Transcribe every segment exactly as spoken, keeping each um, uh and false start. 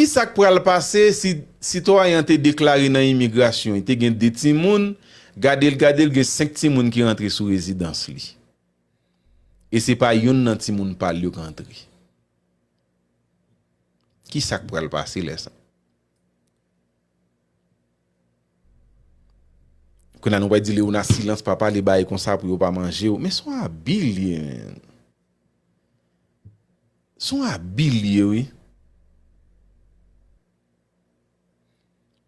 Ki sa k pral pase si sitwayen an te deklare nan imigrasyon, li te gen de timoun, gade l, gade l, gen senk timoun ki rantre sou rezidans li. E se pa youn nan timoun pa l yo k rantre. Ki sa k pral pase lè sa? Kounye a nou pral di Léona silans, pa pale bagay konsa pou yo pa manje w. Men se yon abi l ye, men. Se yon abi l ye, wi.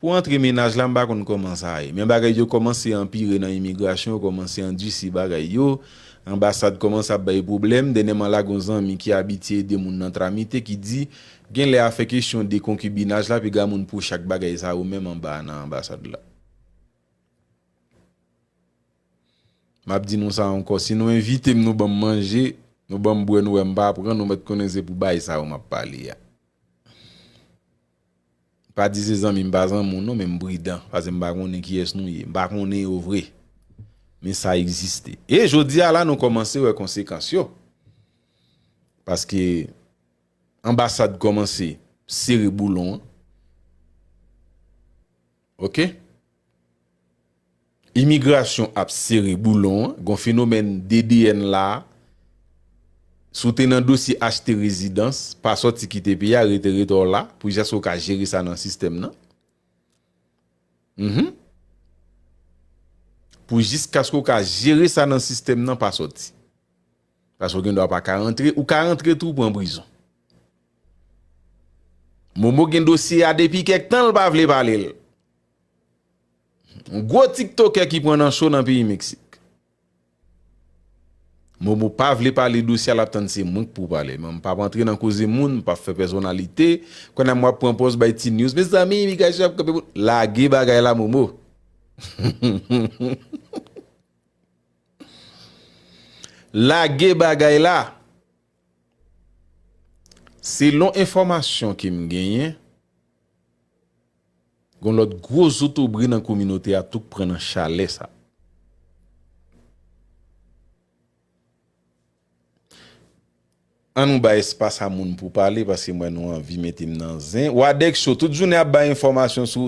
Pou antre mennaj la, m pa konn kòman sa ye. Men bagay yo kòmanse anpire nan imigrasyon, yo kòmanse andisi bagay yo. Anbasad kòmanse ap bay pwoblèm. Dènyèman la, gen yon zanmi ki abitye ede moun nan tramite ki di, gen lè afè kesyon de konkibinaj la, piga moun pwoche ak bagay sa yo menm anba nan anbasad la. M ap di nou sa ankò, si nou envite m, nou ban m manje, nou ban m bwè, nou wè m pa pran, nou mèt konnen se pou bagay sa yo m ap pale a. Pa di se zanmi m, pa zanmi w non, men m pridan, paske m pa konnen kiyès nou ye. M pa konnen yo vre. Men sa egziste. E jodi a la, nou kòmanse wè konsekans yo. Paske anbasad kòmanse sere boulon an. Oke? Imigrasyon ap sere boulon an, gon fenomèn D D N la. Si w te nan dosye achte rezidans, pa sòti kite peyi a, rete, rete w la, pou jiskaske w ka jere sa nan sistèm nan. Mhm. Pou jiskaske w ka jere sa nan sistèm nan, pa sòti. Paske w gen dwa pa ka rantre, ou ka rantre tou pran prizon. Momo gen dosye a depi kèk tan, l pa vle pale l. Yon gwo tiktokè ki pran nan cho nan peyi Meksik. Momo pa vle pale dosye a, l ap tann se mwen k pou pale. Men m p ap antre nan koze moun, m p ap fè pèsonalite. Kounye a m ap pran pòz bay ti news. Mezanmi, imigrasyon ap kanpe pou lage bagay la, Momo. Lage bagay la. Selon enfòmasyon ke m genyen, gon lòt gwo zotobre nan kominote a tou k pran nan chalè sa. An nou bay espas a moun pou pale, paske m wè nou anvi mete m nan zen. Wadèk Show, tout jounen ap bay enfòmasyon sou